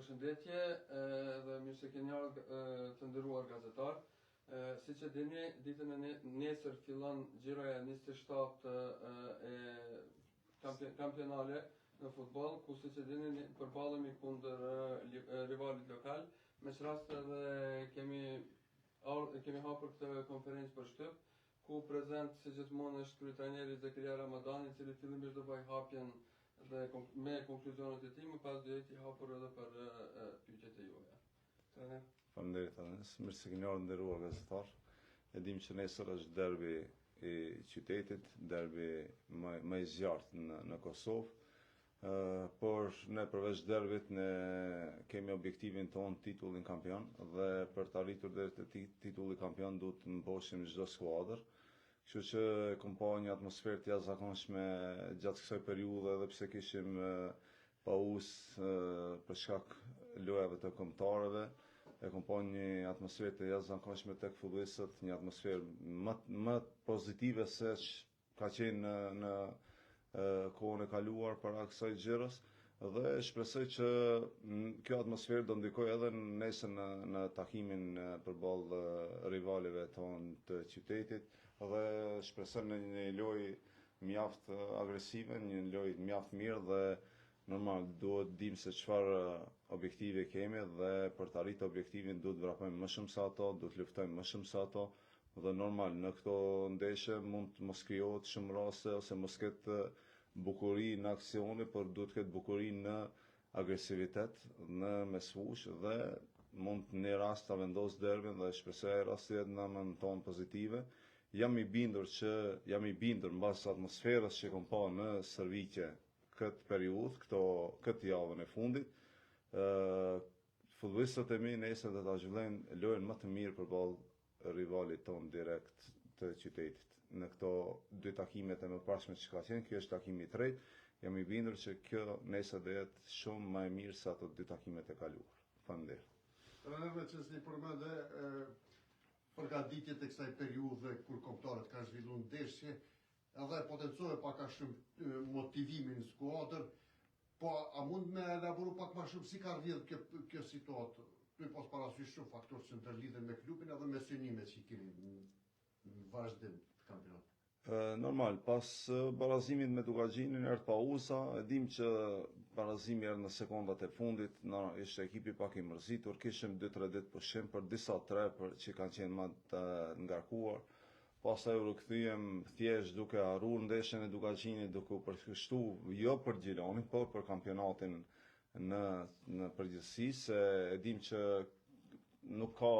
Përshëndetje dhe mirë se keni ardhur të nderuar gazetar. Siç e dini, ditën e nesër fillon xhiroja 27 e kampionale në futboll, ku siç e dini përballemi kundër rivalit lokal. Me ç'rast edhe kemi kemi hapur këtë konferencë për shtyp, ku prezent si gjithmonë është kryetrajneri Zekeria Ramadani, i cili fillimisht do bëjë hapjen dhe me konkluzionet e tij, më pas do jetë i hapur edhe për pyetjet e juaja. Trajner. Faleminderit Anes. Mirë se keni ardhur nderuar gazetar. E dim që nesër është derbi i qytetit, derbi më, më i zjarrtë në, në Kosovë. Por ne përveç derbit ne kemi objektivin tonë titullin kampion dhe për të arritur deri te titulli kampion duhet të mposhtim çdo skuadër. Kështu që kom pa një atmosferë të jashtëzakonshme gjatë kësaj periudhe edhe pse kishim pauzë për shkak lojave të kombëtareve, e kom pa një atmosferë të jashtëzakonshme tek futbollistët, një atmosferë më më pozitive se ka qenë në në kohën e kaluar para kësaj xhiros dhe shpresoj që kjo atmosferë do ndikojë edhe nesër në në takimin përballë rivalëve tonë të qytetit dhe shpresoj në një lojë mjaft agresive, një lojë mjaft mirë dhe normal duhet dim se çfarë objektivi kemi dhe për të arritur objektivin duhet vrapojmë më shumë se ato, duhet luftojmë më shumë se ato Dhe normal, në këto ndeshje mund të mos krijohet shumë raste ose mos ketë bukuri në aksione, por duhet të ketë bukuri në agresivitet, në mesfushë dhe mund një rast ta vendos derbin dhe shpresoj ai rast të jetë në anën tonë pozitive. Jam i bindur që jam i bindur mbas atmosferës që kom pa në stërvitje këtë periudhë, këto këtë javën e fundit, ë futbollistët e mi nesër do ta zhvillojnë lojën më të mirë përballë rivalit tonë direkt të qytetit. Në këto dy takimet e mëparshme që ka qenë, kjo është takimi i tretë, jam i bindur që kjo nesër do jetë shumë më e mirë se ato dy takimet e kaluar. Faleminderit. Trener meqenëse i përmende përgatitjet e kësaj periudhe kur kombëtaret kanë zhvilluar ndeshje, edhe potencove pak a shumë motivimin në skuadër, Po a mund me elaboru pak ma shumë si ka rrjedh kjo, kjo situatë, tu i pas parasysh shumë faktorë që ndërlidhen me klubin edhe me synimet që i keni në vazhdim të kampionatit? Normal, pas barazimit me Dukagjinin erdh pauza, e dim që barazimi erdh në sekondat e fundit, na ishte ekipi pak i mërzitur, kishim 2-3 ditë pushim për disa tre për që kanë qenë më të ngarkuar. Pastaj u rikthyem thjesht duke harruar ndeshjen e Dukagjinit, duke u përkushtu jo për Gjilanin, por për kampionatin në në përgjithësi, se e dim që nuk ka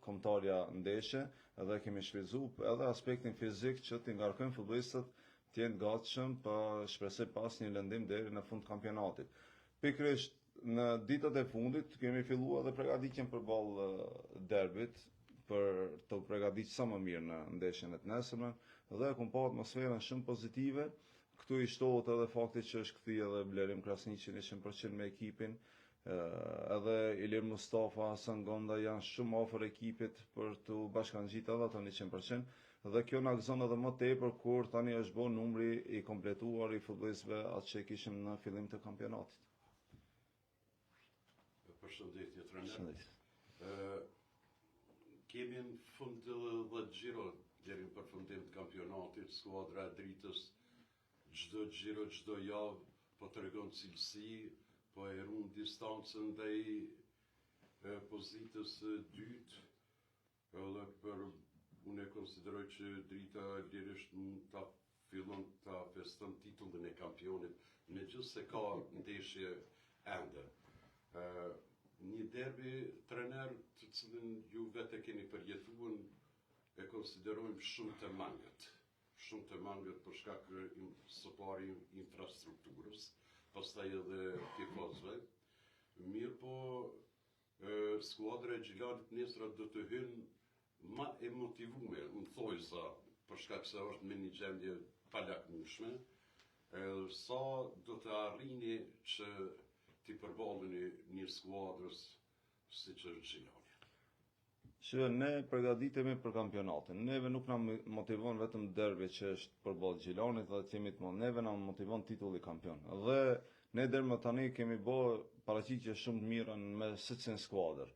kombëtarja ndeshje dhe kemi shfrytëzu edhe aspektin fizik që t'i ngarkojmë futbollistët të jenë të gatshëm për shpresoj pa asnjë lëndim deri në fund të kampionatit. Pikërisht në ditët e fundit kemi filluar edhe përgatitjen përballë derbit për të përgatitur sa më mirë në ndeshjen e të nesërmen dhe e kom pa atmosferën shumë pozitive. Këtu i shtohet edhe fakti që është kthy edhe Blerim Krasniqi 100% me ekipin, edhe Ilir Mustafa, Hasan Gonda janë shumë afër ekipit për të bashkangjitë edhe ato 100%. Dhe kjo na gëzon edhe më tepër kur tani është bërë numri i kompletuar i futbollistëve atë që e kishim në fillim të kampionatit. Përshëndetje trener. Përshëndetje. Ë kemi në fund edhe 10 xhiro deri në përfundim të kampionatit, skuadra e Dritës çdo xhiro, çdo javë po tregon cilësi, po e ruan distancën ndaj pozitës së dytë. Edhe për unë e konsideroj që Drita lirisht mund ta fillon ta feston titullin e kampionit, megjithëse ka ndeshje ende. Ë një derbi trener të cilin ju vetë e keni përjetuar e konsiderojmë shumë të mangët. Shumë të mangët për shkak së pari infrastrukturës, pastaj edhe tifozëve. Mirëpo Skuadra e Gjilanit nesër do të hynë ma e motivume, në thojza, për shkak se është me një gjendje palakmushme, sa do të arrini që t'i përballeni një skuadrës siç është Gjilani? Që ne përgatitemi për kampionatin. Neve nuk na motivon vetëm derbi që është përballë Gjilanit dhe të jemi të madh. Neve na motivon titulli kampion. Dhe Ne deri më tani kemi bo paraqitje shumë të mira me secilën skuadër.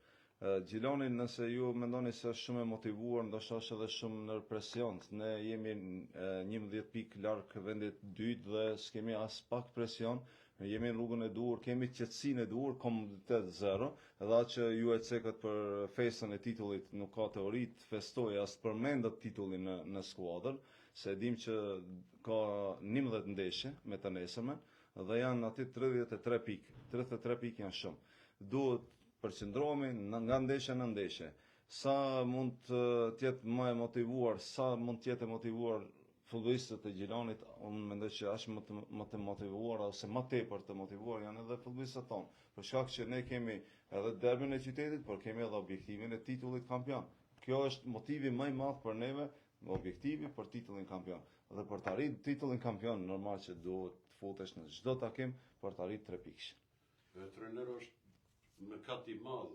Gjilani nëse ju mendoni se është shumë e motivuar, ndoshta është edhe shumë nër presion. Ne jemi 11 pikë larg vendit të dytë dhe s'kemi as pak presion. Ne jemi në rrugën e duhur, kemi qetësinë e duhur, komoditet zero, edhe atë që ju e cekët për festën e titullit nuk ka teori të festojë as të përmendet titulli në në skuadër, se e dim që ka 11 ndeshje me të nesërmen dhe janë aty 33 pikë. 33 pikë janë shumë. Duhet përqendrohemi nga ndeshja në ndeshje. Sa mund të jetë më e motivuar, sa mund të jetë e motivuar futbollistët e Gjilanit, unë mendoj që aq më të më të motivuar ose më tepër të motivuar janë edhe futbollistët tonë. Për shkak që ne kemi edhe derbin e qytetit, por kemi edhe objektivin e titullit kampion. Kjo është motivi më i madh për neve, objektivi për titullin kampion. Dhe për të arritur titullin kampion, normal që duhet të futesh në çdo takim për të arritur tre pikë. Trener është mëkat i madh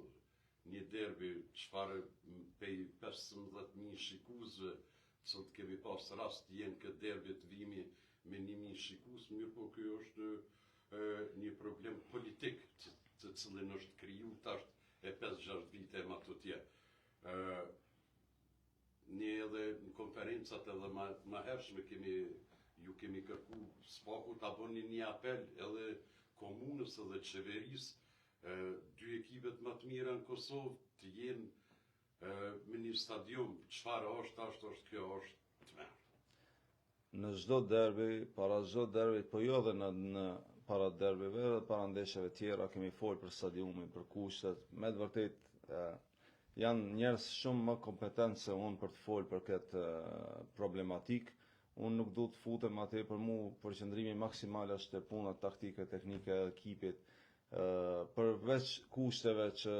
një derbi çfarë pej 15.000 shikuesve sot kemi pas rast të jenë këtë derbi të vimi me 1.000 shikues, mirë po ky është e, një problem politik të, të cilin është kriju tash e 5-6 vite e ma tutje. E, Ne edhe në konferencat edhe ma, ma hershme kemi ju kemi kërku s'paku ta bëni një apel edhe komunës edhe qeverisë dy ekipet më të mira në Kosovë të jenë me një stadium, çfarë është tash është kjo është tmerr. Në çdo derbi, para çdo derbi, po jo edhe në në para derbive edhe para ndeshjeve tjera kemi folë për stadiumin, për kushtet, me të vërtetë janë njerëz shumë më kompetent se unë për të folë për këtë problematikë. Unë nuk du të futem atje, për mu përqendrimi maksimal është te puna taktike, teknike e ekipit. Përveç kushteve që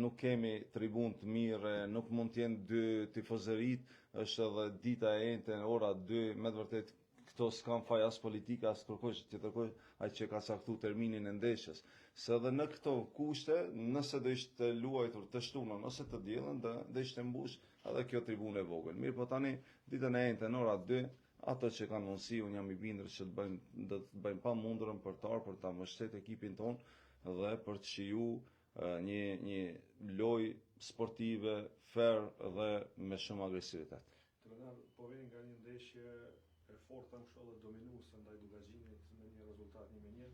nuk kemi tribunë të mirë, nuk mund të jenë dy tifozeritë, është edhe dita e enjte në ora 2, me të vërtetë këto s'kan faj as politika, as kërkush tjetërkush, ai që ka caktu terminin e ndeshjes. Se edhe në këto kushte, nëse do ishte luajtur të shtunën ose të dielën, do, do ishte mbush edhe kjo tribunë e vogël. Mirë po tani, ditën e enjte në ora 2, ato që kanë mundësi, unë jam i bindur që të bëjmë, do të bëjmë pamundurën për të për ta mbështet ekipin tonë dhe për të shiju një një lojë sportive, fair dhe me shumë agresivitet. Trener, po vjen nga një ndeshje e fortë them kështu edhe dominuese ndaj Dukagjinit me një rezultat 1-1,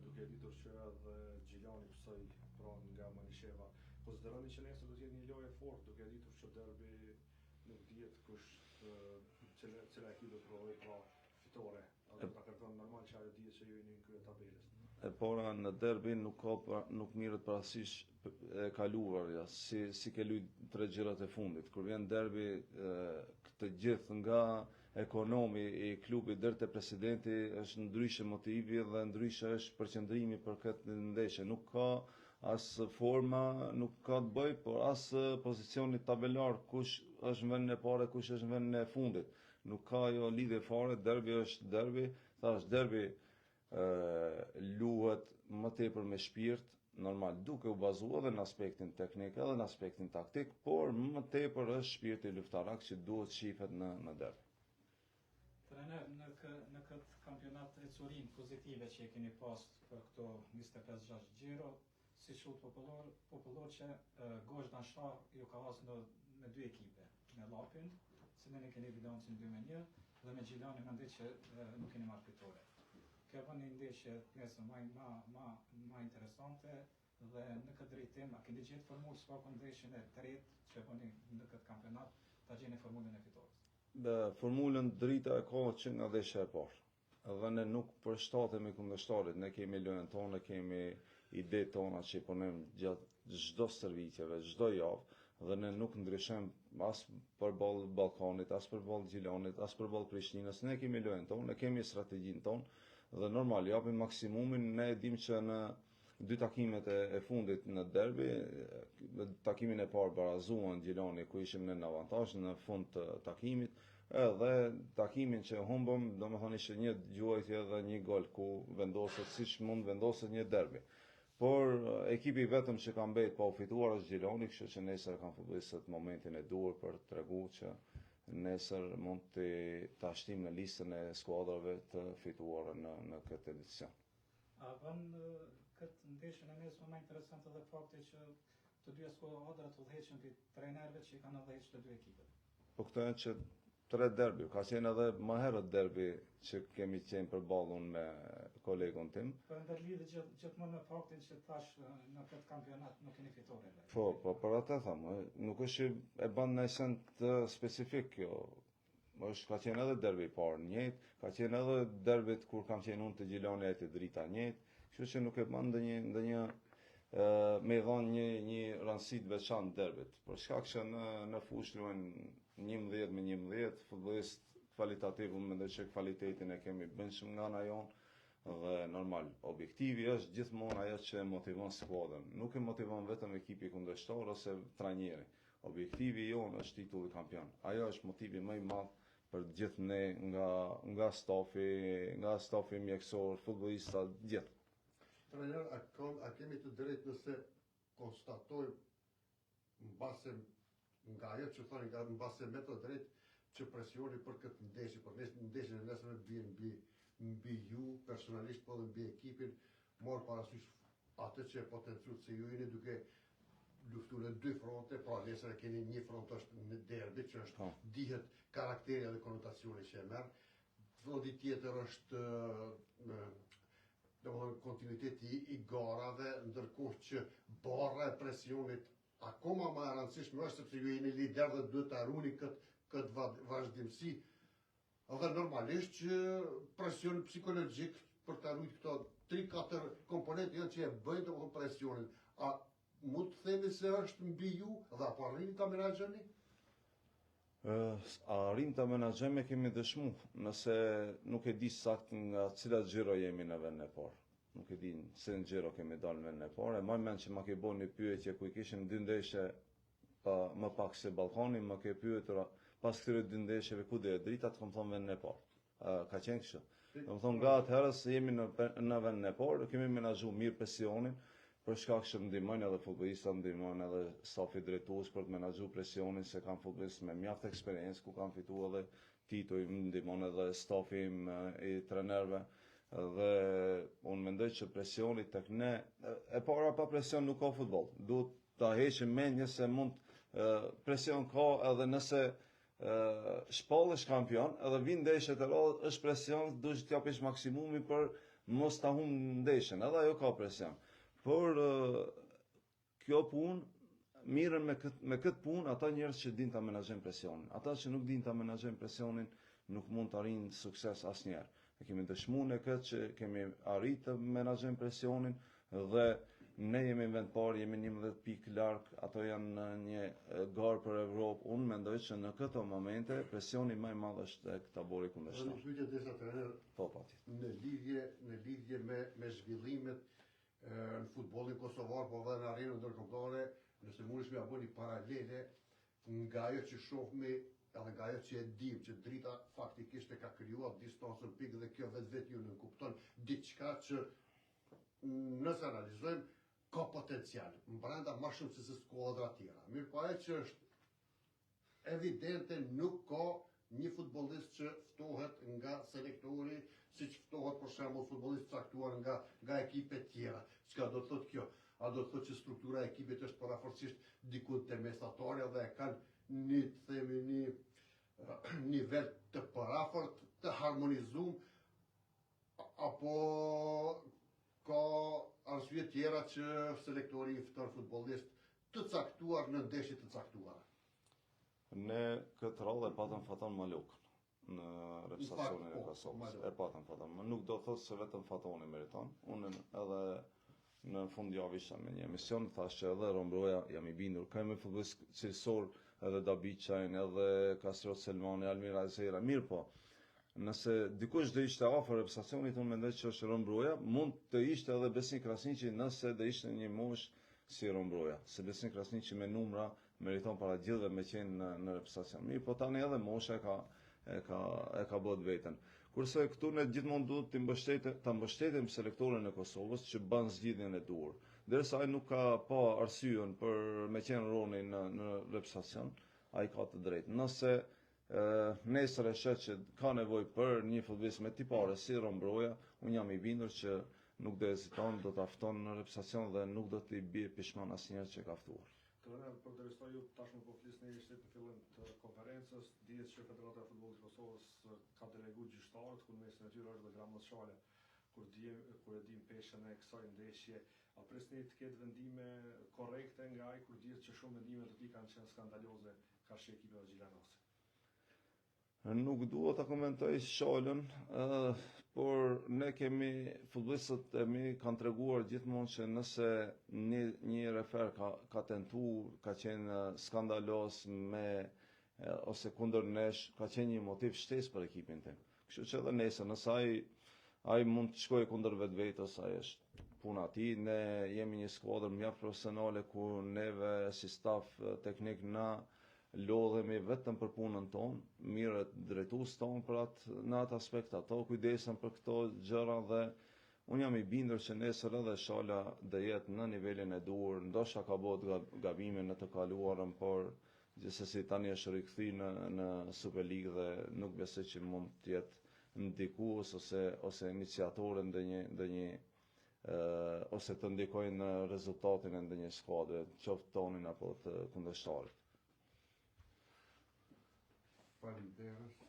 duke e ditur që edhe Gjilani pësoi pra nga Malisheva. Konsideroni që nesër do të jetë një lojë e fortë, duke e ditur që derbi nuk dihet kush cila cila ekip do të prodhojë pra fitore. A do ta kërkon normal që ajo dihet që ju jeni në krye tabelës. E para në derbi nuk ka pra, nuk mirret parasysh e kaluar ja, si si ke lujt tre xhirot e fundit. Kur vjen derbi të gjithë nga ekonomi i klubit deri te presidenti është ndryshe motivi dhe ndryshe është përqendrimi për këtë ndeshje. Nuk ka as forma, nuk ka të bëjë, por as pozicioni tabelar, kush është në vendin e parë, kush është në vendin e fundit. Nuk ka jo lidhje fare, derbi është derbi, thash derbi luhet më tepër me shpirt, normal, duke u bazuar edhe në aspektin teknik edhe në aspektin taktik, por më tepër është shpirti luftarak që duhet shifet në në derbi. Trener, në, kë, në këtë kampionat ecurinë pozitive që e keni pas për këto 25-6 xhiro, si quhet popullor, popullor që gozhda në shah ju ka hasë në, me dy ekipe, me Llapin, cilën e keni bilancin 2 me 1, dhe me Gjilanin mendoj që nuk keni marrë fitore. Kjo bën një ndeshje nesër ma, ma, ma, ma interesante dhe në këtë drejtim, a keni gjetë formulë së paku ndeshjen e tretë që bëni në këtë kampionat, ta gjeni formulën e fitores? Dhe formulën drita e ka që nga ndeshja e parë. Dhe ne nuk përshtatemi kundërshtarit, ne kemi lojën tonë, kemi idetë tona që i punojmë gjatë çdo stërvitjeve, çdo javë, dhe ne nuk ndryshojmë as përballë Ballkanit, as përballë Gjilanit, as përballë Prishtinës, ne kemi lojën tonë, ne kemi strategjinë tonë dhe normal japim maksimumin, ne e dim që në dy takimet e, e fundit në derbi, në takimin e parë barazuan Gjilani ku ishim në avantazh në fund të takimit, edhe takimin që humbëm, domethënë ishte një gjuajtje dhe një gol ku vendoset siç mund vendoset një derbi. Por ekipi i vetëm që ka mbet pa u fituar është Gjilani, kështu që nesër kanë futbollistët momentin e duhur për të tregu që nesër mund të ta shtim në listën e skuadrave të fituara në në këtë edicion. A bën këtë ndeshjen e nesërme më interesant edhe fakti që të dyja skuadrat udhëheqen prej trajnerëve që i kanë udhëhequr të dy ekipet? Po këto janë që tre derbi, ka qenë edhe më herët derbi që kemi qenë përballun me kolegun tim. Po ndërlidhet gjith, gjithmonë me faktin që tash në këtë kampionat nuk keni fitore. Po, po, për atë thamë, nuk është që e bën në send specifik kjo. Është ka qenë edhe derbi i parë njëjtë, ka qenë edhe derbit kur kam qenë unë te Gjilani e te Drita njëjtë, kështu që nuk e bën ndonjë ndonjë me i dhënë një një rëndësi të veçantë derbit. Për shkak që në në fushë luajnë 11 me 11 futbollist kualitativ, unë mendoj që kualitetin e kemi bindshëm nga ana jonë dhe normal, objektivi është gjithmonë ajo që e motivon skuadrën. Nuk e motivon vetëm ekipi kundërshtar ose trajneri. Objektivi jonë është titulli kampion. Ajo është motivi më i madh për të gjithë ne nga nga stafi, nga stafi mjekësor, futbollista, gjithë. Trajner, a, kam, a kemi të drejtë nëse konstatojmë mbase nga ajo që thoni, nga mbase me të drejtë që presioni për këtë ndeshje, për ndeshjen e nesërme bie mbi mbi ju personalisht po edhe mbi ekipin, marrë parasysh atë që e potencuat se ju jeni duke luftu në dy fronte, pra nesër e keni një front është në derbi, që është po. dihet karakteri dhe konotacioni që e merr. Fronti tjetër është domethënë kontinuiteti i garave, ndërkohë që barra e presionit akoma më e rëndësishme është sepse ju jeni lider dhe duhet ta ruani këtë këtë vazhdimësi. Dhe normalisht që presioni psikologjik për ta rujt këto 3-4 komponentë janë që e bëjnë domethënë presionin. A mund të themi se është mbi ju dhe a po arrini ta menaxhoni? A arrim ta menaxhojmë e kemi dëshmu, nëse nuk e di sakt nga cila xhiro jemi në vendin e parë. Nuk e di se në xhiro kemi dalë në vendin e parë. E maj mend që ma ke bo një pyetje ku i kishim dy ndeshje pa më pak se Ballkani, më ke pyetur pas këtyre dy ndeshjeve ku do jetë Drita, të kam thonë vendin e parë. Ka qenë kështu. Domethënë nga atëherë se jemi në në vendin e parë, kemi menaxhuar mirë presionin, për shkak që ndihmojnë edhe futbollistat, ndihmojnë edhe stafi drejtues për të menaxhuar presionin se kanë futbollistë me mjaft eksperiencë ku kanë fituar edhe tituj, ndihmon edhe stafi im i trenerëve dhe unë mendoj që presioni tek ne e para pa presion nuk ka futboll. Duhet ta heqim mendjen se mund presion ka edhe nëse shpallesh kampion edhe vin ndeshjet e radhës është presion duhet të japish maksimumin për mos ta humb ndeshjen edhe ajo ka presion por kjo punë mirren me këtë me këtë punë ata njerëz që dinë ta menaxhojnë presionin ata që nuk dinë ta menaxhojnë presionin nuk mund të arrijnë sukses asnjëherë E kemi dëshmu në këtë që kemi arrit të menaxhojmë presionin dhe ne jemi në vend parë, jemi 11 pikë larg, ato janë në një garë për Evropë. Unë mendoj që në këto momente presioni më i madh është tek tabori kundërshtar. Një pyetje desa trener. Po patjetër. Në lidhje në lidhje me me zhvillimet në futbollin kosovar, po edhe në arenën ndërkombëtare, nëse mundesh me ja një paralele Nga ajo që shohmi edhe nga ajo që e dimë që Drita faktikisht e ka krijuar distancën pikë dhe kjo vetvetiu nënkupton diçka që nëse analizojmë ka potencial brenda më shumë se se skuadra tjera. Mirëpo ajo që është evidente nuk ka një futbollist që ftohet nga selektori, siç ftohet për shembull futbollist caktuar nga nga ekipe tjera. Çka do të thotë kjo? A do të thotë që struktura e ekipit është përafërsisht diku te mesatarja dhe e kanë një të themi një nivel të përafërt, të harmonizum apo ka arsye tjera që selektori i fton futbollist të caktuar në ndeshje të caktuara? Ne këtë radhë e patëm Faton Malokën në reprezentacionin e po, Kosovës. E patëm Faton. Nuk do të thotë se vetëm Fatoni meriton. Unë edhe në fundjavë isha me një emision, thashë që edhe Rombroja jam i bindur, kemi futbollist cilësor edhe Dabiqajn, edhe Kastriot Selmani, Almir Azera, mirë po. Nëse dikush do ishte afër reprezentacionit, unë mendoj që është Rombroja, mund të ishte edhe Besnik Krasniqi nëse do ishte një moshë si Rombroja. Se Besnik Krasniqi me numra meriton para gjithëve me qenë në, në reprezentacion. Mirë, po tani edhe mosha e ka e ka e ka bërë veten. Kurse këtu ne gjithmonë duhet të mbështetim, ta mbështetim selektorin e Kosovës që bën zgjidhjen e duhur. Derisa ai nuk ka pa arsyen për me qenë Roni në në reprezentacion, ai ka të drejtë. Nëse e, nesër e sheh që ka nevojë për një futbollist me tipare si Ron Broja, unë jam i bindur që nuk do heziton, do ta fton në reprezentacion dhe nuk do t'i bie pishman asnjëherë që e ka ftuar. Trener, përderisa ju tashmë po flisni ishit në fillim të konferencës, dihet që Federata e Futbollit të Kosovës ka delegu gjyqtarët, ku në mesin e tyre është dhe Gramoz Shala, kur di kur e dim peshën e kësaj ndeshje, a prisni të ketë vendime korrekte nga ai kur dihet që shumë vendime të tij kanë qenë skandaloze karshi ekipeve gjilanase? Nuk dua ta komentoj Shalën, por ne kemi futbollistët e mi kanë treguar gjithmonë që nëse një një refer ka ka tentu, ka qenë skandaloz me ose kundër nesh, ka qenë një motiv shtesë për ekipin tim. Kështu që edhe nesër, nëse ai ai mund të shkojë kundër vetvetes, ai është puna e tij. Ne jemi një skuadër mjaft profesionale ku neve si staf teknik na lodhemi vetëm për punën tonë, mirret drejtuesit tonë për atë në atë aspekt ato kujdesen për këto gjëra dhe unë jam i bindur që nesër edhe Shala do jetë në nivelin e duhur, ndoshta ka bërë gabime në të kaluarën, por gjithsesi tani është rikthy në në Superligë dhe nuk besoj që mund të jetë ndikues ose ose iniciator ndonjë ndonjë ose të ndikojë në rezultatin e ndonjë skuadre, qoftë tonin apo të kundërshtarit. Faleminderit.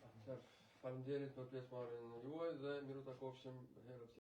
Faleminderit për pjesëmarrjen juaj dhe mirutakofshim herën tjetër.